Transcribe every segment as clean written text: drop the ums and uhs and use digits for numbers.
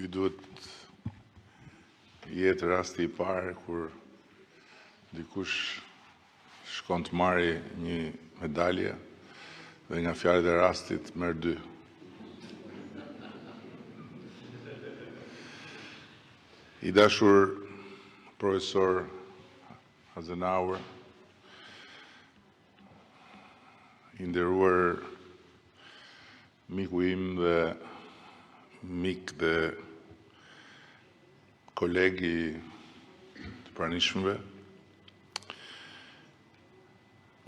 Ky duhet të jetë rasti i parë kur dikush shkon të marrë një medalje dhe nga fjalët e rastit merr dy. I dashur profesor Adenauer, i nderuar miku im dhe mik dhe koleg i të pranishmëve,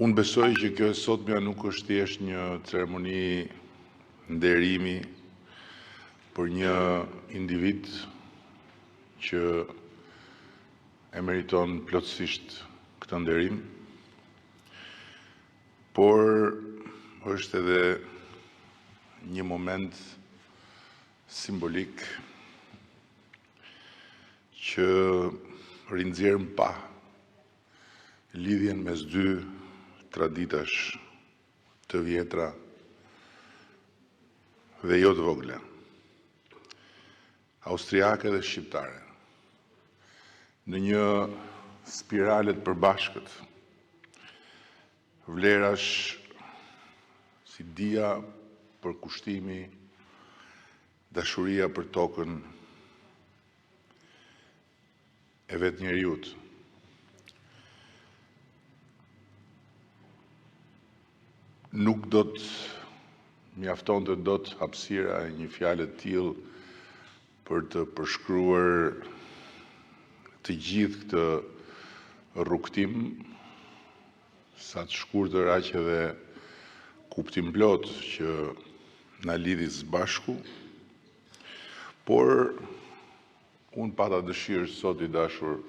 unë besoj që kjo e sotmja nuk është thjesht një ceremoni nderimi për një individ që e meriton plotësisht këtë nderim, por është edhe një moment simbolik që rinxjerr në pah lidhjen mes dy traditash të vjetra dhe jo të vogla, austriake dhe shqiptare, në një spirale të përbashkët vlerash si dija, përkushtimi, dashuria për tokën e vetë njeriut. Nuk do të mjaftonte dot hapësira e një fjale të tillë për të përshkruar të gjithë këtë rrugëtim, sa të shkurtër aq edhe kuptimplotë që na lidhi së bashku, por unë pata dëshirë sot i dashur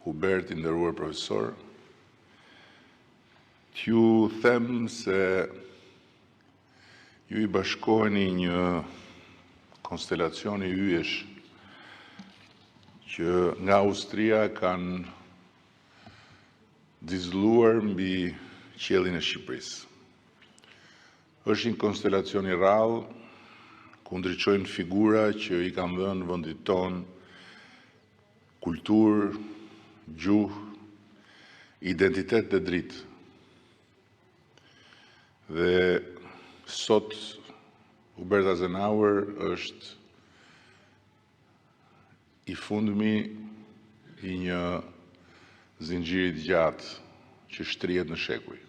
Hubert, i nderuar profesor, t'ju them se ju i bashkoheni një konstelacioni yjesh që nga Austria kanë xixëlluar mbi qiellin e Shqipërisë. Është një konstelacion i rrallë ku ndriçojnë figura që i kanë dhënë vendit tonë kulturë, gjuhë, identitet dhe dritë. Dhe sot Hubert Adenauer është i fundmi i një zinxhiri të gjatë që shtrihet në shekuj.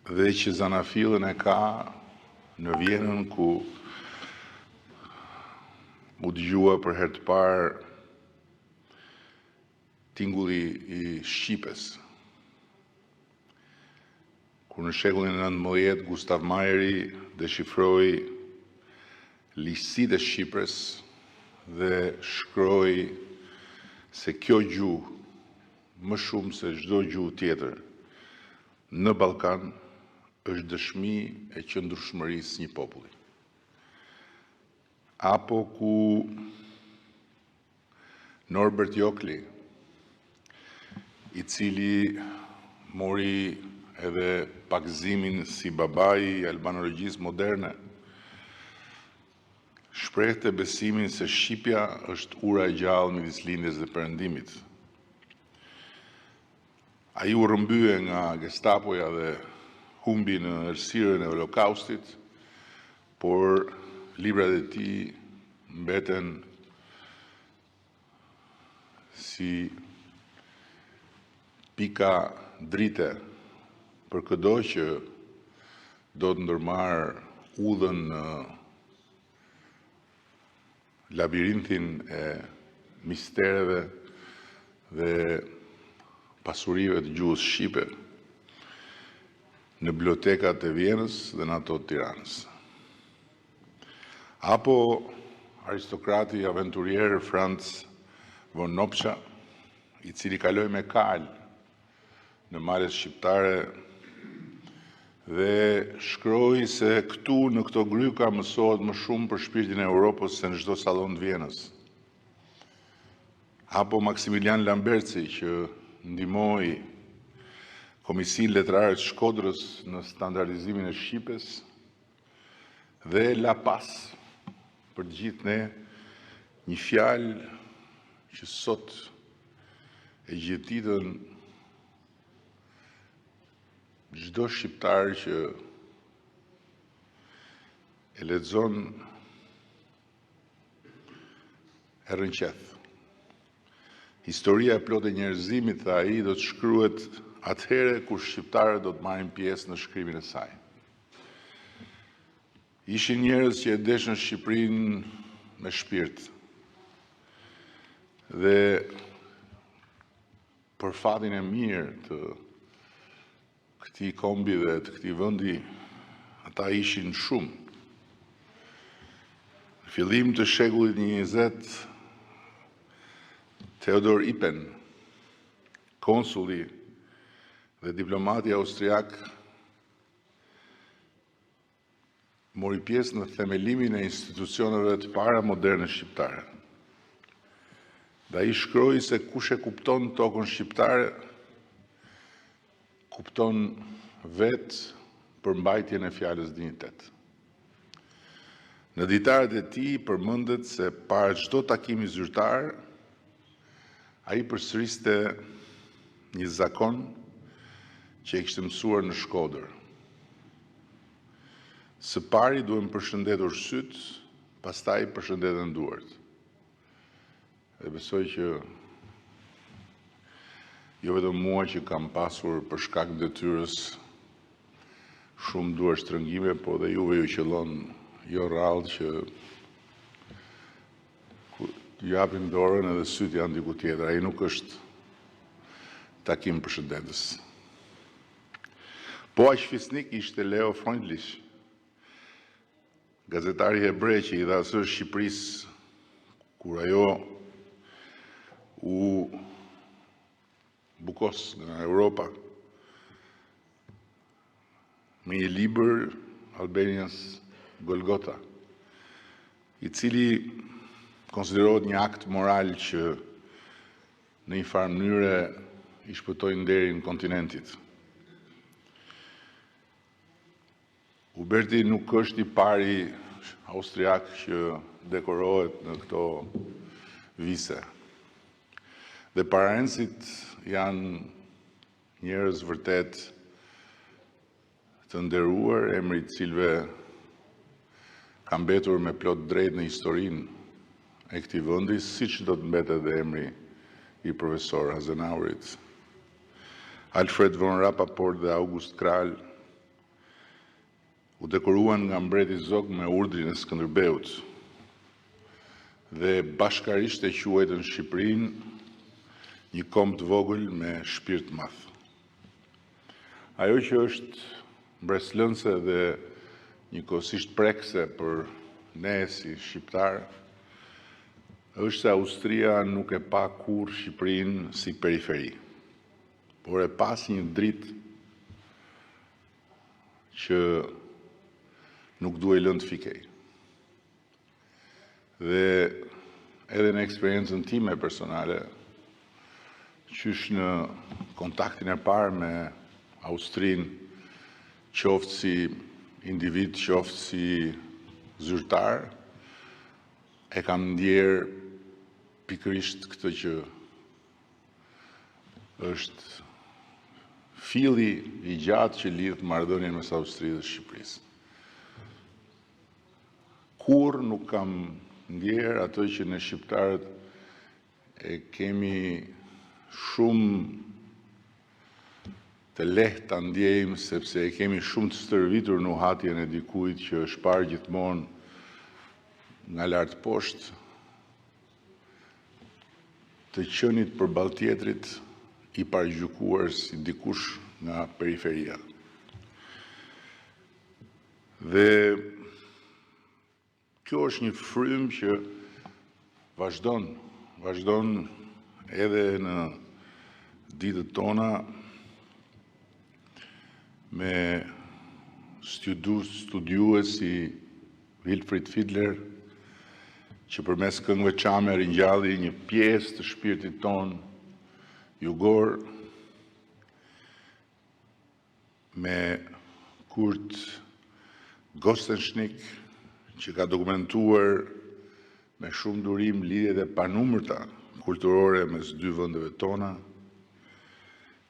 Dhe që zanafillën e ka në Vjenën ku u dëgjua për herë të parë tingulli i shqipes. Kur në shekullin e 19 Gustav Mayeri deshifroi ligjësitë e shqipes dhe shkroi se kjo gjuhë më shumë se çdo gjuhë tjetër në Ballkan është dëshmi e qëndrueshmërisë së një populli. Apo ku Norbert Jokli, i cili mori edhe pagëzimin si babai i albanologjisë moderne, shprehte besimin se shqipja është ura e gjallë midis lindjes dhe perëndimit. Ai u rrëmbye nga Gestapoja dhe humbi në errësirën e Holokaustit, por librat e tij mbeten si pika drite për këdo që do të ndërmarrë udhën në labirinthin e mistereve dhe pasurive të gjuhës shqipe në bibliotekat e Vjenës dhe në ato të Tiranës. Apo aristokrati aventurier Franz von Nopça, i cili kaloi me kalë në malet shqiptare dhe shkroi se këtu në këto gryka mësohet më shumë për shpirtin e Europës se në çdo sallon të Vjenës. Apo Maximilian Lamberci që ndihmoi Komisinë Letrare të Shkodrës në standardizimin e shqipes. Dhe la pas për të gjithë ne një fjalë që sot e gjithë ditën çdo shqiptar që e lexon e rrënqeth. Historia e plotë e njerëzimit, tha ai, do të shkruhet atëherë kur shqiptarët do të marrin pjesë në shkrimin e saj. Ishin njerëz që e deshën Shqipërinë me shpirt. Dhe për fatin e mirë të këtij kombi dhe të këtij vendi, ata ishin shumë. Në fillim të shekullit 20, Theodor Ipen, konsulli dhe diplomati austriak, mori pjesë në themelimin e institucioneve të para moderne shqiptare. Dhe ai shkroi se kush e kupton tokën shqiptare, kupton vetë përmbajtjen e fjalës dinjitet. Në ditarët e tij përmendet se para çdo takimi zyrtar, ai përsëriste një zakon që e kishte mësuar në Shkodër. Së pari duhen përshëndetur sytë, pastaj përshëndeten duart. Dhe besoj që jo vetëm mua që kam pasur për shkak të detyrës shumë duarshtrëngime, po dhe juve ju qëllon jo rrallë që kur ju japin dorën edhe sytë janë diku tjetër. Ai nuk është takim përshëndetës. Po aq fisnik ishte Leo Freundlich, gazetari hebre që i dha zë Shqipërisë kur ajo u bukos nga Europa me një libër Albania's Golgotha, i cili konsiderohet një akt moral që në një farë mënyre i shpëtoi nderin kontinentit. Huberti nuk është i pari austriak që dekorohet në këto vise. Dhe pararendësit janë njerëz vërtet të nderuar, emri i të cilëve ka mbetur me plot drejt në historinë e këtij vendi, siç do të mbetet dhe emri i profesor Hazenaurit. Alfred von Rappaport dhe August Kral u dekoruan nga mbreti Zog me urdhrin e Skënderbeut dhe bashkarisht e quajtën Shqipërinë një komb të vogël me shpirt të madh. Ajo që është mbresëlënëse dhe njëkohësisht prekëse për ne si shqiptarë është se Austria nuk e pa kurrë Shqipërinë si periferi, por e pa si një dritë që nuk duhej lënë të fikej. Dhe edhe në eksperiencën time personale, qysh në kontaktin e parë me Austrinë, qoftë si individ, qoftë si zyrtar, e kam ndjerë pikërisht këtë që është filli i gjatë që lidh marrëdhënien mes Austrisë dhe Shqipërisë. Kurrë nuk kam ndjerë atë që ne shqiptarët e kemi shumë të lehtë ta ndjejmë sepse e kemi shumë të stërvitur nuhatjen e dikujt që është parë gjithmonë nga lart poshtë, të qenit përballë tjetrit i paragjykuar si dikush nga periferia. Dhe kjo është një frymë që vazhdon, vazhdon edhe në ditët tona me studiues si Wilfried Fiedler, që përmes këngëve çame ringjalli një pjesë të shpirtit tonë jugor, me Kurt Gosenschnig, që ka dokumentuar me shumë durim lidhjet e panumërta kulturore mes dy vendeve tona,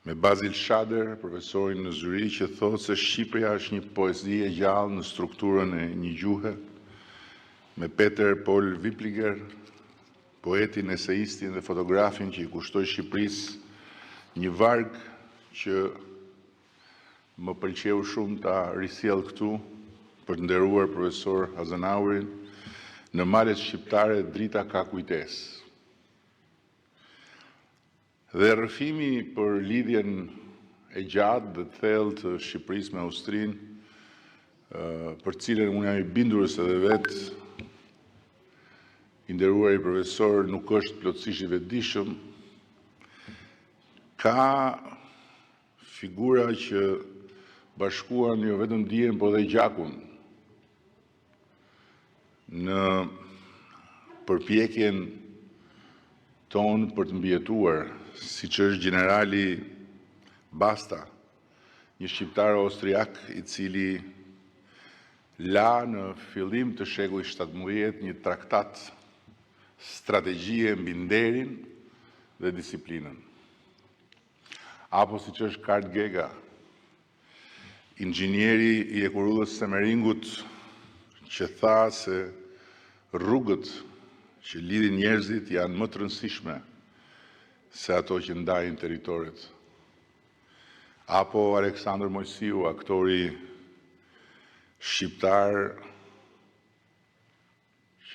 me Basil Schader, profesorin në Zyrih, që thotë se Shqipëria është një poezi e gjallë në strukturën e një gjuhe, me Peter Paul Wipliger, poetin, eseistin dhe fotografin që i kushtoi Shqipërisë një varg që më pëlqeu shumë ta risjell këtu për të nderuar profesor Hasenauerin, në malet shqiptare drita ka kujtesë. Dhe rrëfimi për lidhjen e gjatë dhe të thellë të Shqipërisë me Austrinë, për të cilën unë jam i bindur se edhe vetë i nderuari profesor nuk është plotësisht i vetëdijshëm, ka figura që bashkuan jo vetëm dijen, por edhe gjakun në përpjekjen tonë për të mbijetuar, siç është gjenerali Basta, një shqiptar austriak i cili la në fillim të shekullit 17 një traktat strategjie mbi nderin dhe disiplinën. Apo siç është Kart Gega, inxhinieri i hekurudhës Semmeringut, që tha se rrugët që lidhin njerëzit janë më të rëndësishme se ato që ndajnë territoret. Apo Aleksandër Moisiu, aktori shqiptar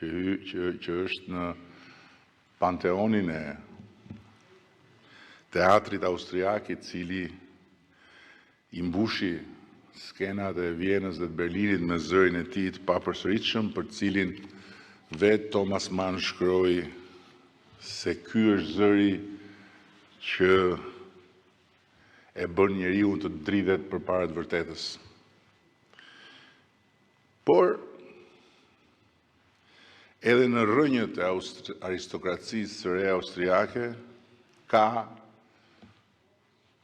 që që që është në panteonin e teatrit austriak, i cili i mbushi skenat e Vjenës dhe të Berlinit me zërin e tij të papërsëritshëm, për të cilin vetë Thomas Mann shkroi se ky është zëri që e bën njeriun të dridhet përpara të vërtetës. Por edhe në rrënjët e aristokracisë së re austriake ka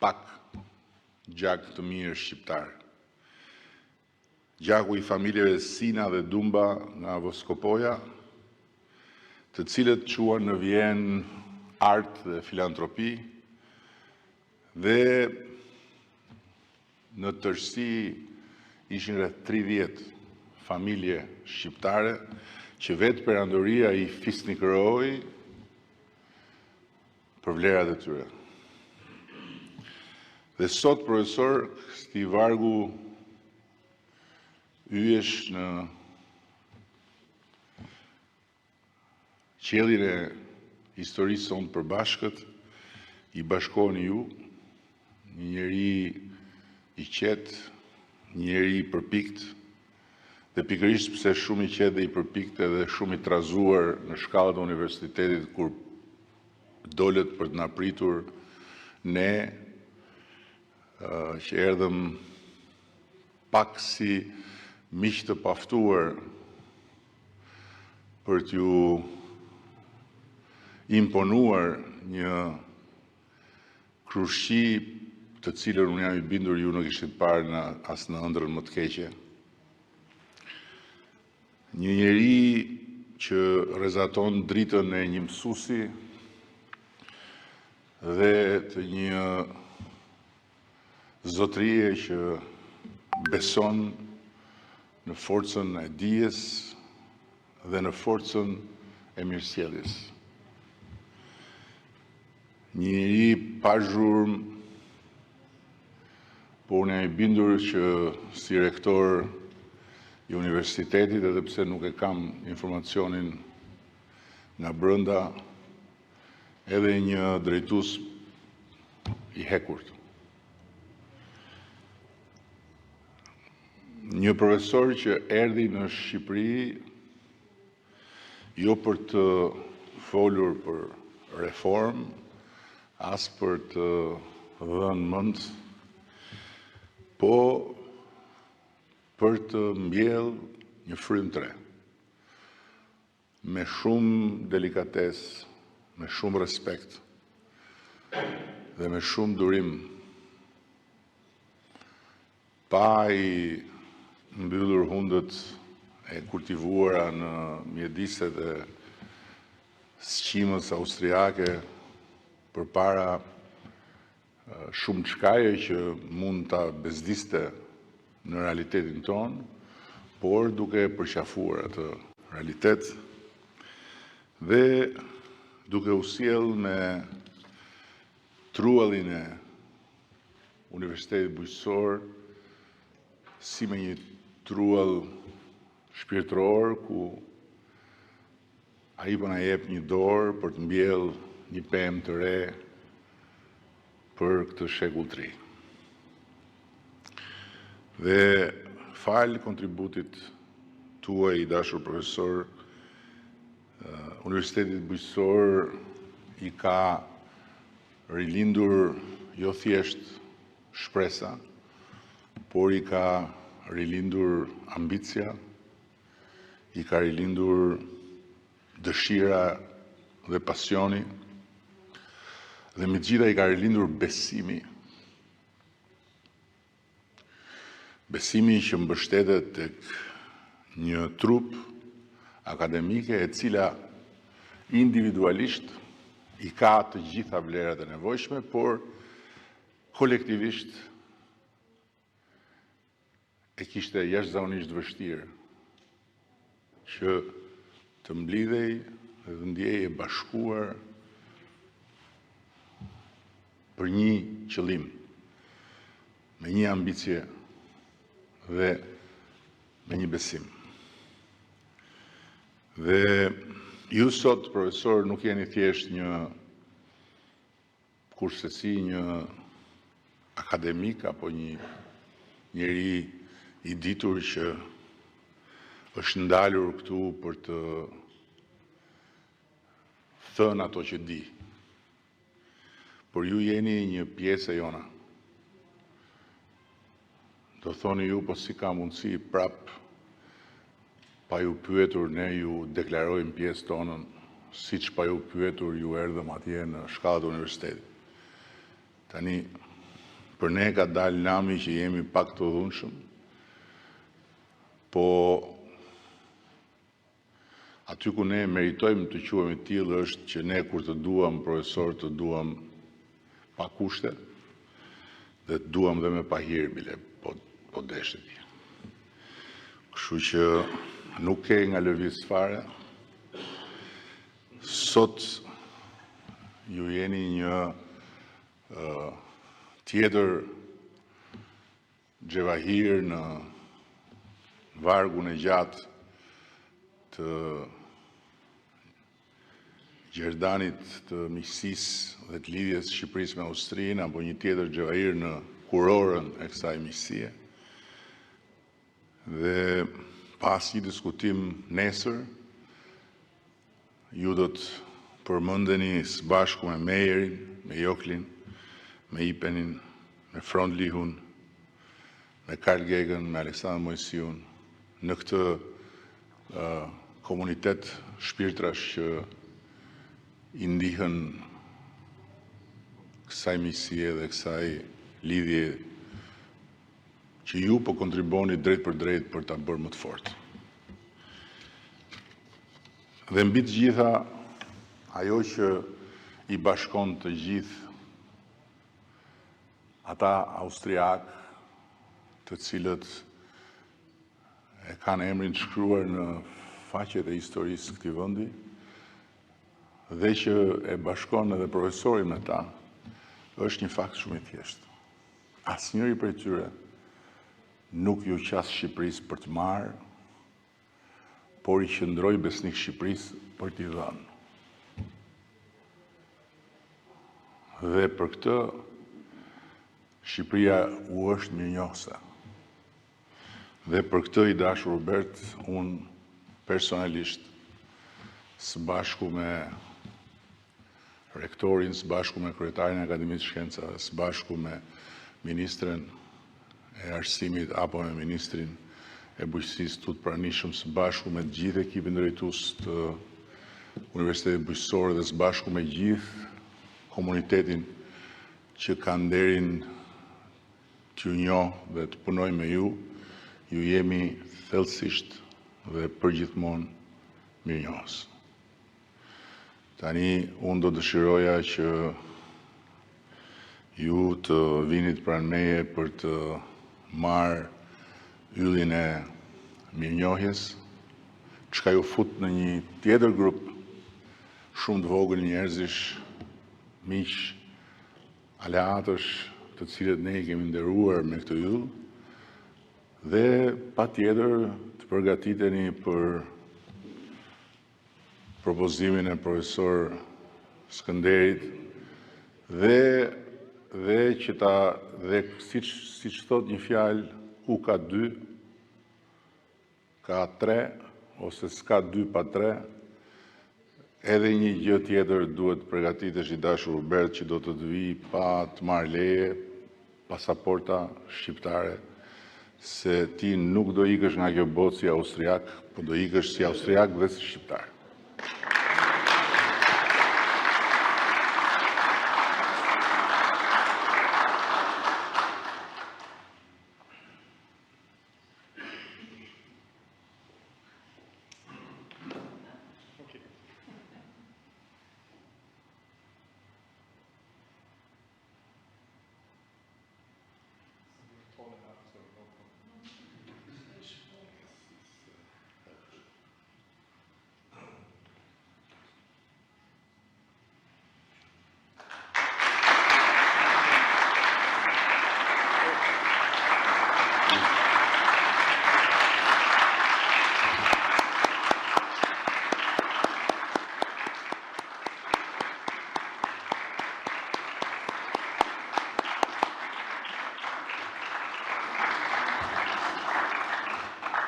pak gjak të mirë shqiptar. Gjaku i familjeve Sina dhe Dumba nga Voskopoja, të cilët çuan në Vjenë art dhe filantropi dhe në tërësi ishin rreth 30 familje shqiptare që vetë perandoria i fisnikëroi për vlerat e tyre. Dhe sot, profesor, këtij vargu yjesh në qiellin e historisë sonë të përbashkët, i bashkoheni ju, një njeri i qetë, një njeri i përpikt, dhe pikërisht pse shumë i qetë dhe i përpikt edhe shumë i trazuar në shkallët e universitetit kur dolët për të na pritur ne që erdhëm pak si miq të paftuar për t'ju imponuar një krushqi të cilën unë jam i bindur ju nuk ishit parë në as në ëndrrën më të keqe. Një njeri që rrezaton dritën e një mësuesi dhe të një zotërie që beson në forcën e dijes dhe në forcën e mirësjelljes. Një njeri pa zhurmë, por unë jam i bindur që si rektor i universitetit, edhe pse nuk e kam informacionin nga brenda, edhe një drejtues i hekurt. Një profesor që erdhi në Shqipëri jo për të folur për reformë, as për të dhënë mend, po për të mbjellë një frymë të re. Me shumë delikatesë, me shumë respekt dhe me shumë durim, pa i mbyllur hundët e kultivuara në mjediset e sqimës austriake përpara shumëçkaje që mund ta bezdiste në realitetin tonë, por duke e përqafuar atë realitet dhe duke u sjellë me truallin e Universitetit Bujqësor si me një truall shpirtëror ku ai po na jep një dorë për të mbjellë një pemë të re për këtë shekull të ri. Dhe falë kontributit tuaj i dashur profesor, Universitetit Bujqësor i ka rilindur jo thjesht shpresa, por i ka rilindur ambicia, i ka rilindur dëshira dhe pasioni dhe mbi të gjitha i ka rilindur besimi. Besimi që mbështetet tek një trupë akademike e cila individualisht i ka të gjitha vlerat e nevojshme, por kolektivisht e kishte jashtëzakonisht të vështirë që të mblidhej dhe të ndihej e bashkuar për një qëllim, me një ambicie dhe me një besim. Dhe ju sot, profesor, nuk jeni thjesht një kurrsesi një akademik apo një njeri i ditur që është ndalur këtu për të thënë ato që di, por ju jeni një pjesë e jona. Do thoni ju, po si ka mundësi prapë pa ju pyetur ne ju deklarojmë pjesë tonën, siç pa ju pyetur ju erdhëm atje në shkallët e universitetit. Tani, për ne ka dalë nami që jemi pak të dhunshëm, po aty ku ne meritojmë të quhemi të tillë është që ne kur të duam profesor të duam pa kushte dhe të duam dhe me pahir bile, po po deshe ti. Kështu që nuk ke nga lëviz fare. Sot ju jeni një uh, tjetër xhevahir në vargun e gjatë të gjerdanit të miqësisë dhe të lidhjes së Shqipërisë me Austrinë apo një tjetër xhevahir në kurorën e kësaj miqësie. Dhe pa asnjë diskutim nesër ju do të përmendeni së bashku me Meyerin, me Joklin, me Ipenin, me Freundlichun, me Karl Gegën, me Aleksandër Moisiun, në këtë uh, komunitet shpirtrash që i ndihën kësaj miqësie dhe kësaj lidhje që ju po kontriboni drejtpërdrejt për ta bërë më të fortë. Dhe mbi të gjitha, ajo që i bashkon të gjithë ata austriakë të cilët e kanë emrin të shkruar në faqet e historisë së këtij vendi dhe që e bashkon edhe profesorin me ta, është një fakt shumë i thjeshtë. Asnjëri prej tyre nuk iu qas Shqipërisë për të marrë, por i qëndroi besnik Shqipërisë për t'i dhënë. Dhe për këtë Shqipëria u është mirënjohëse. Dhe për këtë i dashur Robert, unë personalisht së bashku me rektorin, së bashku me kryetarin e Akademisë së Shkencave, së bashku me ministren e Arsimit apo me ministrin e Bujqësisë këtu të pranishëm, së bashku me të gjithë ekipin drejtues të Universitetit Bujqësor dhe së bashku me gjithë komunitetin që ka nderin t'ju njoh dhe të punoj me ju, ju jemi thellësisht dhe përgjithmonë mirënjohës. Tani unë do dëshiroja që ju të vinit pranë meje për të marrë yllin e mirënjohjes, çka ju fut në një tjetër grup shumë të vogël njerëzish, miq, aleatësh, të cilët ne i kemi nderuar me këtë yll, dhe patjetër të përgatiteni për propozimin e profesor Skënderit dhe dhe që ta dhe siç siç thotë një fjalë ku ka dy ka tre ose s'ka dy pa tre edhe një gjë tjetër duhet të përgatitesh i dashur Hubert që do të të vijë pa të marrë leje pasaporta shqiptare se ti nuk do ikësh nga kjo botë si austriak, po do ikësh si austriak dhe si shqiptar.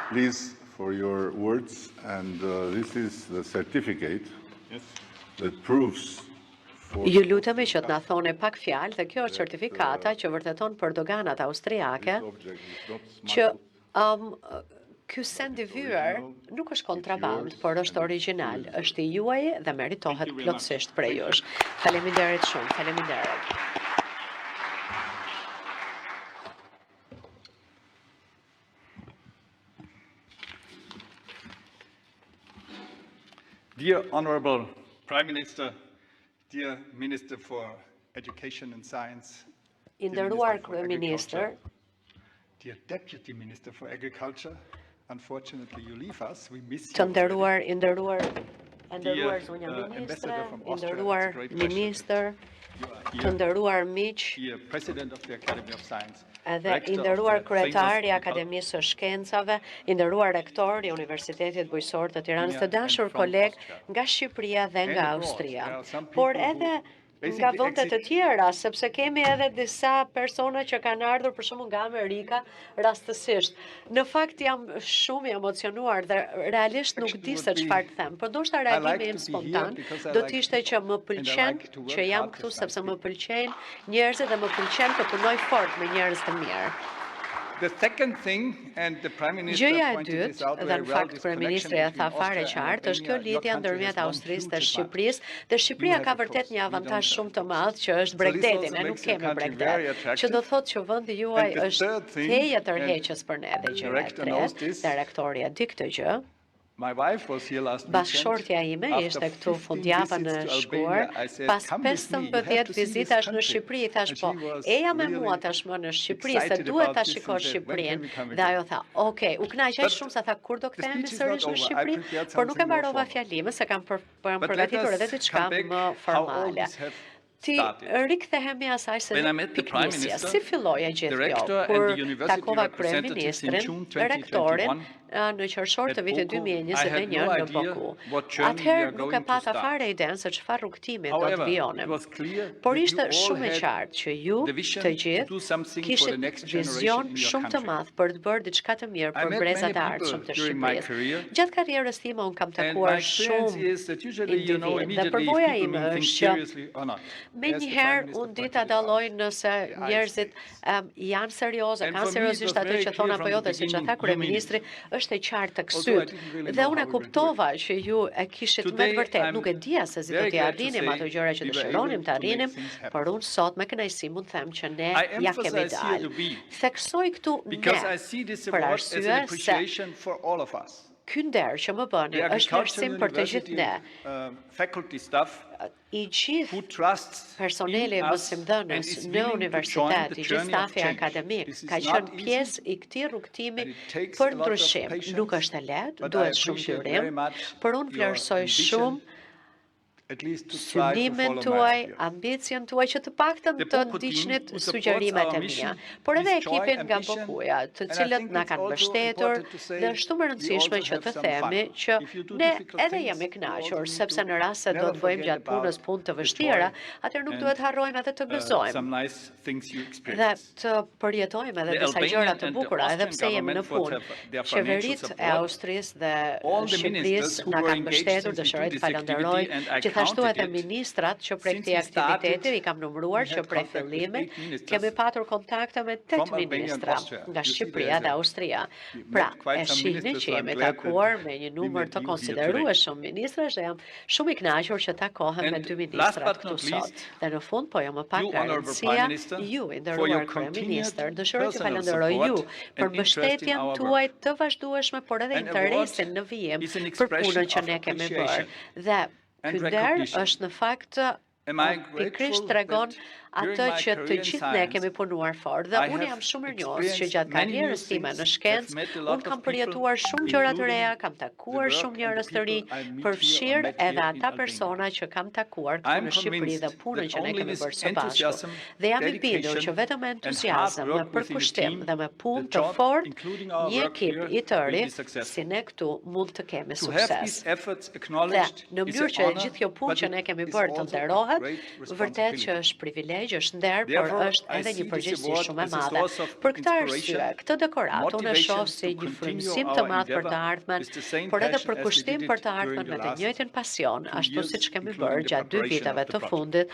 Please, for your words, and this is the certificate Yes. that proves for Ju lutemi që të na thoni pak fjalë dhe kjo është certifikata që vërteton për doganat austriake this object is not që smuggled. ky send i vyer nuk është kontraband, por është origjinal, është i juaj dhe meritohet Thank you very much. plotësisht prej jush. Faleminderit shumë, faleminderit. Dear Honorable Prime Minister, dear Minister for Education and Science, I dear nderuar Minister for kryeministër, Agriculture, dear Deputy Minister for Agriculture, unfortunately you leave us, we miss të you. nderuar, i nderuar, e nderuar Dear, zonja ministre, Ambassador from i Austria, nderuar it's a great pleasure that ministër, you are të here. nderuar miq, Dear President of the Academy of Science, edhe i Rector of nderuar the kryetar i famous Akademisë së Shkencave, i nderuar rektor i Universitetit Bujqësor të Tiranës, të and dashur from kolegë Austria. nga Shqipëria dhe And nga abroad, Austria, there are some por people who edhe nga basically vende të exit tjera, sepse kemi edhe disa persona që kanë ardhur për shembull nga Amerika rastësisht. Në fakt jam shumë i emocionuar dhe realisht nuk Actually di would se be çfarë të them, por ndoshta I reagimi like im to be here spontan because I do të like ishte që më and I pëlqen like to work që jam hard këtu with nice sepse më people. pëlqejnë njerëzit dhe më pëlqen të punoj fort me njerëz të mirë. The second thing, and the Prime Minister Gjëja e pointed this dytë, out dhe very në well, fakt this connection kryeministri e tha between fare Austria and qartë, është kjo Albania. Your lidhja country ndërmjet has one Austrisë huge dhe advantage. Shqipërisë, dhe You Shqipëria have ka a vërtet coast, një we don't avantazh have a shumë të coast. madh që është So this bregdeti, also ne nuk makes your kemi country bregdet, very që attractive. do thotë që vendi juaj And the është third thing, tejet and tërheqës për ne dhe the gjëja e rector knows tretë, this, dhe rektori e di këtë gjë. My wife was here last weekend. Bashkëshortja ime After ishte këtu 15 fundjavën e visits to shkuar, Albania, I said, pas "Come with me, you have 15 to see this vizitash në country." Shqipëri, i thash And po, she was eja me really mua tashmë në Shqipëri, se excited duhet about ta this and shikosh said, "When can Shqipërinë." we come Dhe again?" ajo tha, "Okej, u kënaq aq But shumë sa tha kur do the kthehemi speech is not sërish në over. I Shqipëri, prepared por nuk e something more mbarova formal. fjalimin se kam për, për But let përgatitur edhe us diçka come back më how all formale. this have Ti started. rikthehemi asaj se When I met the Prime piknisja, Minister, si filloi e gjithë the kjo, rector and kur the university takova representatives in kryeministrin, June rektorin, 2021 në qershor at të vitit Boku, I had 2021 no në idea Boku. what journey we Atëherë are nuk e going to pata start. fare idenë se çfarë rrugëtimi do të However, it vijonim. was clear Por that you ishte all shumë e had qartë që ju the vision të to gjithë do something for kishit the next generation vizion in your shumë të country. madh për të bërë diçka të mirë I për met brezat many e people ardhshëm të during my Shqipërisë. career. Gjatë karrierës time unë kam And takuar my experience shumë is that usually you know individ dhe immediately if përvoja people ime mean things është që seriously or not. Me As the një Prime herë Minister unë di pointed ta it out. dalloj nëse The eyes njerëzit say. janë serioze, And kanë for me it seriozisht was atë very që thonë clear apo from jo, the dhe siç e tha beginning, you mean it. kryeministri, është e qartë tek Although I syt. didn't really Dhe know unë e how we will do it. kuptova që ju e kishit me të Today vërtetë, I'm nuk e dija se si do very t'i glad to arrinim say ato gjëra që we were able dëshironim të to make arrinim, things happen. por unë sot me kënaqësi mund të them që ne I ja kemi emphasize here dalë. the we Theksoj këtu because ne, I see this për award as an arsye se appreciation for all of us. Ky nder që më bëni është vlerësim për të gjithë ne. Faculty staff I gjithë who trusts personeli in us mësimdhënës and is në willing to join universitet, the i gjithë journey of stafi change. akademik This is ka not qenë easy, pjesë i këtij rrugëtimi and it takes për a lot of ndryshim. patience, Nuk është e lehtë, but I duhet shumë appreciate durim, very much por unë your vlerësoj ambition, shumë at least to try to synimin follow my tuaj, ideas. ambicien tuaj që të paktën The të Boku team ndiqnit who supports sugjerimet our e mia, mission por edhe with joy, ekipin nga ambition, Bokuja, të and I cilët think na it's kanë also mbështetur important to say dhe është shumë e we rëndësishme also që have të some themi fun. që If you do ne difficult edhe things, jemi you kënaqur, also need sepse to në rast se do never të bëjmë forget gjatë punës about punë të the joy vështira, atëherë nuk and, duhet harrojmë edhe të gëzojmë. some nice things you Dhe experience. të përjetojmë edhe The disa Albanian gjëra të and the bukura, edhe Austrian pse jemi në government for punë. their financial Qeveritë e support. Austrisë dhe All the Shqipërisë ministers who na were kanë engaged mbështetur, since we dëshiroj do të this falenderoj activity and I gjithashtu counted edhe it. ministrat që prej Since këtij we started, aktiviteti i kam numëruar we që had prej contact with fillimit, eight ministers kemi patur kontakte me 8 from Albania and ministra Austria. nga You see Shqipëria there's dhe a Austria. we met Pra, quite e some shihni ministers, që so I'm jemi glad that takuar me një we numër met të you here today. konsiderueshëm ministrash dhe jam shumë i kënaqur që takohem me And dy last ministrat but këtu not sot. least, Dhe në fund, po jo më pak you, nga Honorable Prime rëndësia, Minister, ju i for nderuar your continued kryeministër, dëshiroj të personal falenderoj ju support për and interest in mbështetjen our tuaj work. të vazhdueshme, por edhe An award interesin në vijim is an për expression punën që of ne kemi bërë. appreciation Dhe and ky nder recognition. është në fakt Am I pikërisht grateful tregon that during atë my që të career in gjithë ne science, kemi punuar fort dhe I unë have jam shumë mirënjohës që experienced gjatë many new karrierës time në things, have shkencë met a unë lot kam of people, përjetuar shumë gjëra të including reja, kam the takuar work shumë and the njerëz të people rinj, I meet here or përfshirë met here edhe in ata Albania. persona që kam takuar I këtu am në Shqipëri dhe convinced punën that që ne only kemi with bërë së bashku. enthusiasm, Dhe jam i bindur që dedication, vetëm me and hard entuziazëm, me work within a përkushtim team, dhe me punë the të job, fortë, including our një work ekip here, i will tëri be successful. si ne këtu mund të kemi To have sukses. these efforts Dhe acknowledged në is mënyrë an që e honor, gjithë kjo punë but që it ne kemi is bërë të also a nderohet, great vërtet që responsibility. është privilegj, është nder, por Therefore, është I edhe see një this përgjegjësi award shumë e as a madhe. source of Për këtë arsye, inspiration, këtë dekoratë unë e shoh motivation si to një continue frymëzim të our madh për të endeavor ardhmen, with the same por edhe passion as we përkushtim did për it të during ardhmen the me të last njëjtin pasion, 2 ashtu years, siç kemi including bërë the gjatë dy preparation viteve of the të project. fundit,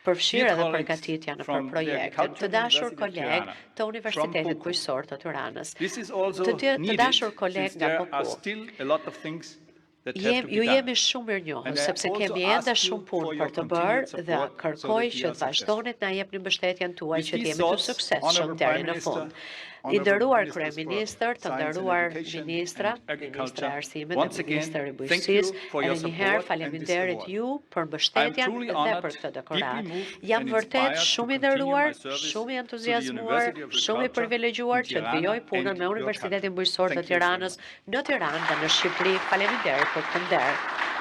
përfshirë Dear edhe colleagues përgatitjen për from the projektin. Të Agricultural dashur University of kolegë Tirana, të from Universitetit Boku, Bujqësor të Tiranës, this is also të, të needed dashur kolegë since nga there are Boku, still a lot of things that have Jem, to be ju done. jemi shumë mirënjohës, And I sepse also kemi ask ende you shumë punë for për your të bërë continued dhe support so kërkoj that we që are të successful. vazhdoni të na jepni mbështetjen tuaj With që të these jemi të thoughts, suksesshëm Honorable deri Prime në Minister, fund. I Honorable nderuar Ministers for kryeministër, të Science and nderuar Education ministra, and ministra e Agriculture, Arsimit dhe once again, ministër i thank you Bujqësisë, for your edhe një herë support and this faleminderit award. ju për I am mbështetjen truly dhe honored, për këtë deeply dekoratë. moved Jam and vërtet inspired to shumë i continue my nderuar, service shumë i to the entuziazmuar, University of shumë i Agriculture in privilegjuar që të Tirana vijoj punën and me your country. Universitetin Bujqësor të Thank you very Tiranës much. në Tiranë dhe në Shqipëri. Faleminderit për këtë nder.